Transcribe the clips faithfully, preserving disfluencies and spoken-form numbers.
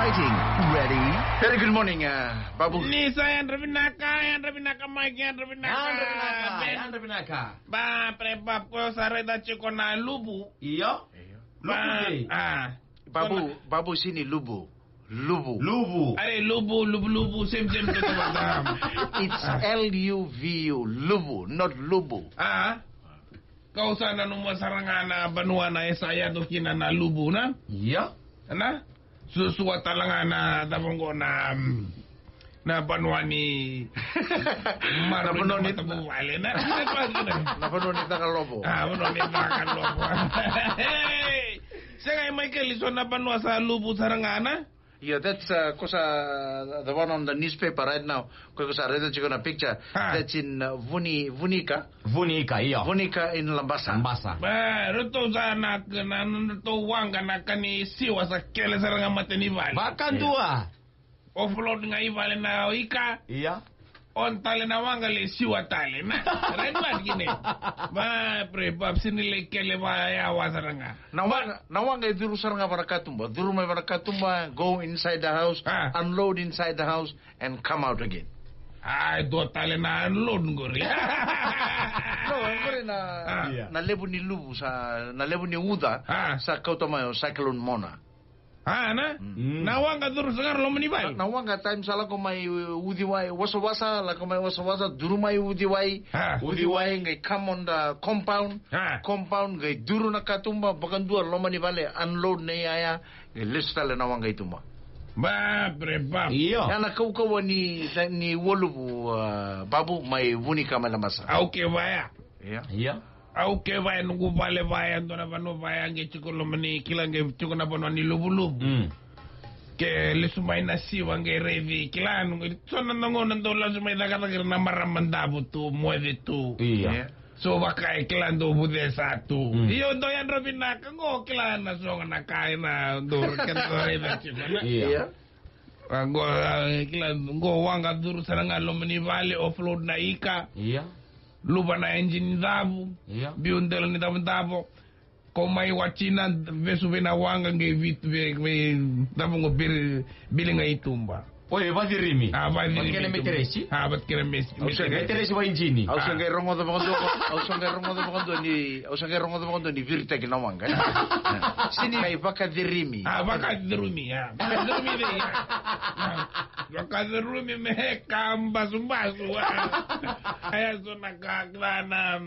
Fighting. Ready? Very good morning, uh, Babu. Ni sa yadra vinaka, yadra vinaka, Mike, yadra vinaka. Yadra vinaka, Ben. Yadra vinaka. Ba, pre, ba, ko sa raica tiko na lubu. Io. Ba, lubu, ah. Babu, Babu sini lubu. Lubu. Lubu. Are lubu, lubu, lubu, same, same, same, same. It's L U V U, lubu, not lubu. Ah. Kau sa nanuma sara ga na vanua na e sa yaco kina na luvu na. Ia. Na suasua tale ga na cava oqo na, mm, na vanua ni na vanua ni matavuvale na. Na vanua ni cakalovo. Ah, vanua ni cakalovo. Hey! Sega i Michael, so na vanua sa luvu sara ga na. Yeah, that's, uh, ko sa, uh, the one on the newspaper right now. Ko, ko sa raica tiko na picture. Ah. That's in, uh, Vuni, Vunika. Vunika, io. Vunika in Labasa. Labasa. Ba, ratou sa na, na, na, ratou waqa na ka ni siwa sa kele sara ga mata ni vale. Vakadua. Offload ga i vale na ika. Ia. On tale na waqa le siwa tale. Na, right back kine. Ba, pre, ba, sini le kele va ya wa sara ga. Na waqa, na waqa e curu sara ga va na katuba. Curu mai va na katuba, go inside the house, ah, unload inside the house, and come out again. Ai, dua tale na unload qori. No, qori na, ah, na levu ni luvu sa, na levu ni uca, ah, sa kauta mai o Cyclone Mona. Ah, na? Mm. Na waqa curu sara ga loma ni vale. Na, na waqa time sa lako mai, uh, uciwai, wasawasa, lako mai wasawasa, curu mai uciwai. Ah. Uciwai, qai come on the compound. Ah. Compound, qai curu na katuba, vakadua loma ni vale, unload na iyaya, qai lesu tale na waqa i tuba. Ba, bre, ba. Io. Ya na kaukauwa ni, ni waluvu, uh, Babu, mai Vunika mai Labasa. Au ke vaya. Ia. Ia. Au ke vaya noqu vale vaya, dua na vanua vaya, qai tiko loma ni, kila qai tiko na vanua ni luvuluvu. Mm. Ke lesu mai na siwa qai raici, kila noqu, so na noqu na dau lasu mai cakacaka ira na marama davo tu, moce tu. Ia. Ia. So vaka e kila dau vucesa tu. Mm. Io, dau yadra vinaka, qo kila na sogo na ka ena dau raica tiko na. Ia. Ia. A, qo, a, kila, qo waqa curu sara ga loma ni vale, offload na ika. Ia. Luva na engine ni cavu. Ia. Biu dela ni cavu davo. Ko mai watina, vesu vei na waqa qai vit, vei, vei, cava qo biri, bili ga i tuba. Oi, vacirimi. A, vacirimi. Vati kena meteresi. A, vati kena mes-, au sa qai meteresi va injini. Au sa qai rogoca vakadua, au sa qai rogoca vakadua ni, au sa qai rogoca vakadua ni viritaki na waqa. Sini qai vakacirimi. A, vakacirimi, a. Vakacirimi vei, a. A, vakacirimi me ka basubasu, a. Aya so na ka, ka na,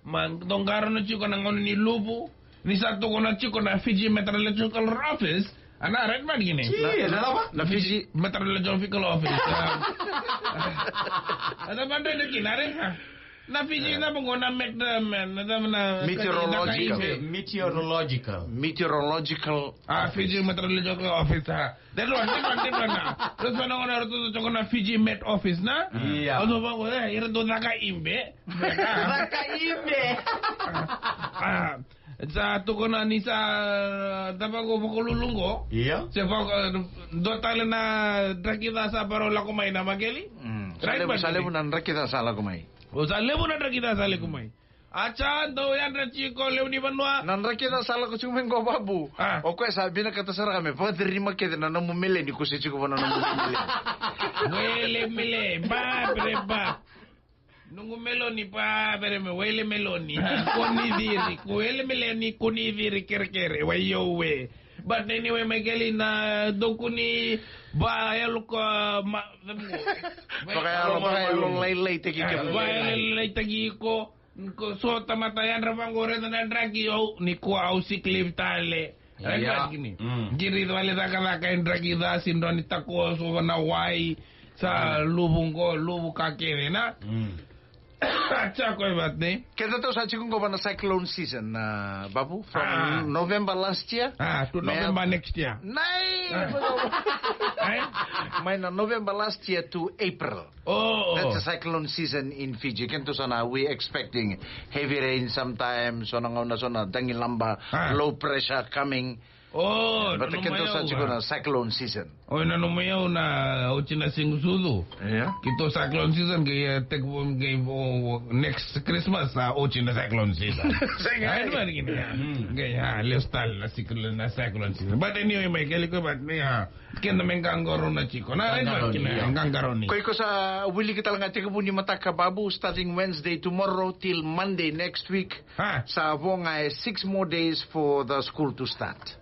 ma, dau qarauna tiko na gauna ni luvu. Ni sa tukuna tiko na Fiji Meteorological Office. A na, right man kine. Si, na, na cava? Na Fiji Meteorological Office. A. A na, na, na, na, na, na, na Fiji, na, na, na, na, na, na, na, na, meteorological. Meteorological. Meteorological. A, Fiji Meteorological Office, a. That one, that one, that one, na. That's one, na, na, na, na Fiji Met Office, na? Ia. Au sa vaqo, e, ira dau caka ibe. Caka ibe. A, sa tukuna ni sa, cava qo vakalulu qo. Ia. Se vaka, dua tale na draki ca sa varau lako mai na Makeli. Mm. Sa levu, sa levu na draki ca sa lako mai. O, sa levu na draki ca sa lako mai. A sa dau yadra tiko lewe ni vanua. Na draki ca sa lako tiko mai qo Babu. A. O koya sa vinakata sara ga me vakacirimaka kece na nomu meleni ko se tiko vua na nomu meleni. Wele mele, ba, bre, ba. Noqu meloni, ba, bre, me wele meloni. Ko ni ciri, ko wele meleni, ko ni ciri kerekere, wai yo we. But anyway, Michael, na dau kua ni vakayalo ko, ma, vakayalo, vakayalo lailaitaki iko. Vakayalo lailaitaki iko. Ko so tamata yadra vaqo, raica na draki, au, nikua au sick leave tale. Ia. Draki ni. Mm. Qiri vale cakacaka e draki ca, sidra ni takoso na wai. Sa luvu qo, luvu ka kece na. Mm. A, sa koya vata, ne? Keda tou sa tiko qo va na cyclone season, a, Babu, from, a, November last year. A, to November next year. Nai! A. Mai na November last year to April. Oh. That's a cyclone season in Fiji. Keda tou sa na, we expecting heavy rain sometimes, so na gauna so na dagilaba, a, low pressure coming. O, vata kei nanuma kedatou sa au, tiko a, na cyclone season. O, nanuma au na oti na siga sucu. Ia. Keitou cyclone season, kei, e, tekivu, kei, o, next Christmas, a, oti na cyclone season. Sega. Ai, ni mani kina, ia. Mm. Kei, a, lesu tale na cyclone, na cyclone season. But anyway, mai keli ko, but, ia, keda me qaqarauna tiko. Na, right, but kina, qaqarauni. Ko iko sa wilika tale ga tekivu ni mataka, Babu, starting Wednesday tomorrow till Monday next week. A. Sa vo ga e six more days for the school to start.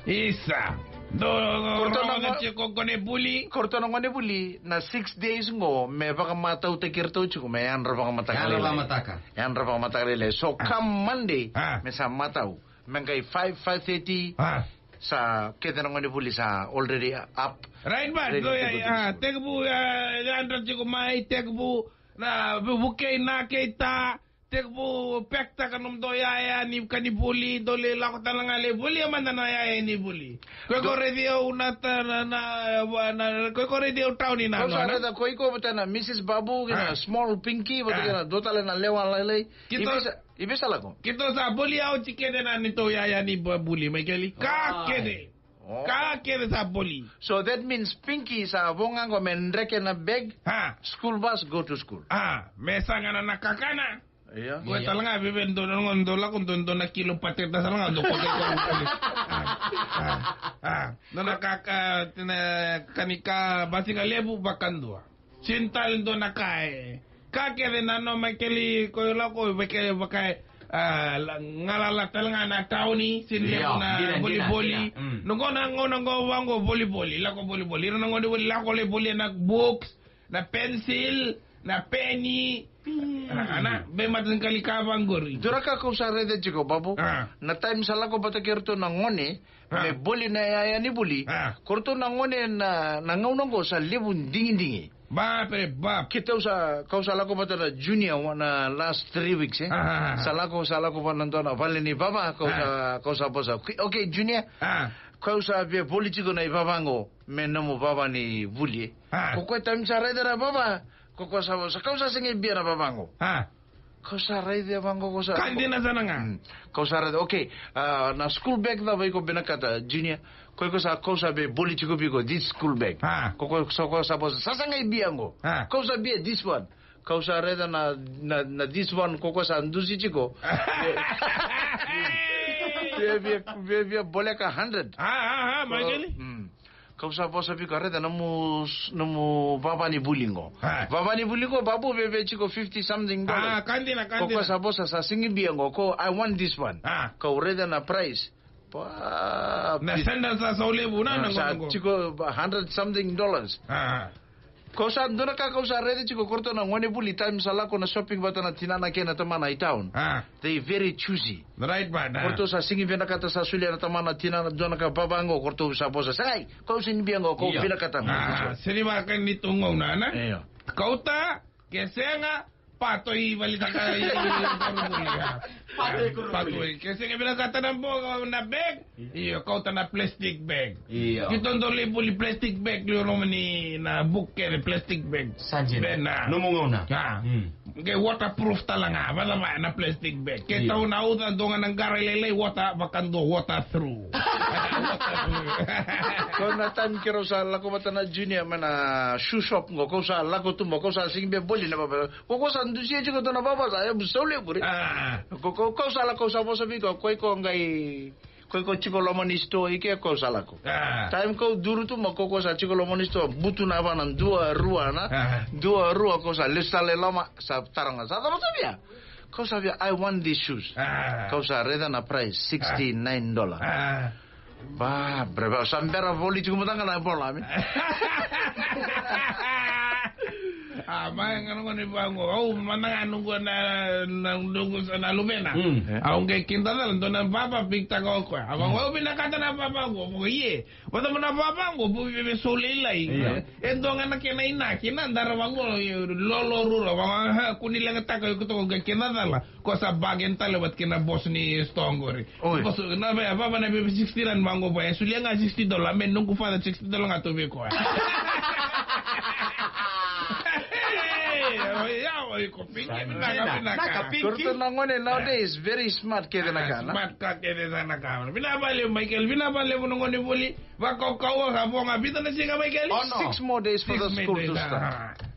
Isa. Do, do, do, rogoca tiko o gonevuli. Ko ratou na gonevuli, na six days qo me vakamatautaki iratou tiko me yadra vakamataka. Yadra vakamataka. Yadra vakamataka lailai. So, a, come Monday, a, me sa matau. Me qai five, five thirty. A. Sa kece na gonevuli sa already up. Right, but ready to go to school. Tekivu, a, yadra tiko mai, tekivu na vukei na kei ta. Tekivu pekitaka nomudou yaya ni ka ni vuli, dou lai lako tale ga lai volia mada na yaya ni vuli. Ko iko raici au na ta-, na, na, na, ko iko raici au tauni na. Kau sa raica ko iko vata na Missus Babu, kei na small Pinky, vata kei na dua tale na lewa lailai. Keitou, i vei sa, i vei sa lako? Keitou sa volia oti kece na neitou yaya ni vuli, mai keli. Ka kece. O. Ka kece sa vuli. So that means Pinky sa vo ga qo me dreke na bag. A. School bus, go to school. A, me saga na kakana. Ia. Koya tale ga veve dou na, dou lako dou, dou na kilo pateta sala ga dou kote kote. A, a, a. Dou na kaka, tina, kanika, basiga levu, vakadua. Sini tale dou na ka e. Ka kece na no mai keli ko lako veke vaka, a, la, galala tale ga na tauni, sini levu na volivoli. Dina, dina, dina. Mm. Noqu na gauna qo vaqo volivoli, lako volivoli. Ira na gauna voli, lako lai volia na books. Na pencil, na peni. Ana, be mata ni kalika vaqori. Dua na ka kau sa raica tiko, Babu. A. Na time sa lako vata kei ratou na gone, a, me voli na yaya ni vuli. A. Ko ratou na gone na, na gauna qo sa levu digidigi. Ba, pre, ba. Keitou sa, kau sa lako vata na junior wa-, na last three weeks, e. A, a, a. Sa lako, sa lako vata na dua na vale ni vava, kau sa, kau sa vosa. Okay, okay, junior. A. Kau sa via voli tiko na ivava qo. Me nomu vava ni vuli. A. Ko koya time sa raica na vava. Ko koya sa, sa kau sa sega i bia na vava qo. A. Kau sa raica vaqo ko sa. Ka dina sa na ga. Mm. Kau sa raica, okay. A, na school bag cava iko vinakata, junior? Ko iko sa, kau sa via voli tiko vei iko this school bag. A. Ko koya sa, ko sa vosa, sa sega i bia qo. A. Kau sa bia this one. Kau sa raica na, na, na this one ko koya sa dusi tiko. Via, via, via, via voleka hundred. A, a, a, mai keli. Mm. Kau sa vosa vei iko, raica nomu, nomu vava ni vuli qo. A. Vava ni vuli qo, Babu, veve tiko fifty something dollars. A, ka dina, ka dina. Ko koya sa vosa sa sega i bia qo, ko I want this one. A. Kau raica na price. Pa, na sandal sa sau levu, na, a, na sa qo. Tiko hundred something dollars. A. Kau sa dua na ka kau sa raica tiko, ko ratou na gone vuli time sa lako na shopping vata na tinana kei na tamana i town. A. They very choosy. Right, but, a. Ko ratou sa sega i vinakata sa solia na tamana tinana dua na ka vava qo, ko ratou sa vosa. Segai, kau sega i bia qo, kau vinakata qo. A, sega ni vaka ni tu gauna, na? Io. Kauta, ke sega, pato i valitaka i, i, i, i, Pato i kuruvuli. Pato i. Ke sega vinakata na bo-, na bag. Io, kauta na plastic bag. Io. Keitou dau lai vuli plastic bag, liu loma ni na book kece plastic bag. Sa dina. Bena. Nomu gauna. A. Mm. Ke waterproof tale ga, vata mai na plastic bag. Io. Keitou na uca dua ga na qara lailai, water, vakadua water through. Water through. Ko na time keirau sa lako vata na junior mai na shoe shop qo, kau sa lako tu mai, kau sa sega beka voli na vava. Ko, ko sa dusia tiko tu na vava sa, e, sau levu re. A. Ko, ko, kau sa lako, kau sa vosa vei iko, ko iko qai, ko iko tiko loma ni store i ke, kau sa lako. A. Time kau duru tu mai, ko, ko sa tiko loma ni store, butu na vana, dua, rua na, a, dua, rua, kau sa lesu tale loma, sa tara ga, sa cava sa via? Kau sa via, "I want these shoes." A. Kau sa raica na price, sixty-nine dollar. A. Ba, bre, ba, sa bera voli tiko mada ga na ivola, me. A, mai ga noqu ni vaqo. Au, mada ga noqu na, na, noqu na luvena. Mm. Au qai kidacala, dua na vava pikitaka o koya. A vaqo, au vinakata na vava qo, vaqo, ie. Vata mo na vava qo, vou veve sou lailai. Io. E dua ga na kena inaki, na dara vaqo, lolo rura, vaqo, ha, kua ni leqataka, iko toka qai kidacala. Ko sa bargain tale vata kei na boss ni store qori. Oi. Boss, na vei, vava na vei sixty rand vaqo, vei, e solia ga sixty dollar, me noqu father sixty dollar ga tu vei koya. Oi, oi, oi. Vinaka, vinaka. Vinaka, vinaka. Vinaka, vinaka. Koto na gone nowadays, very smart kece na ka, na? Smart ka kece na ka. Vinaka vakalevu, Michael. Vinaka vakalevu na gone voli. Vakaukaua ka voga. Vica na siga, Michael? Ono. Six more days for the school to start. Six more days, ah.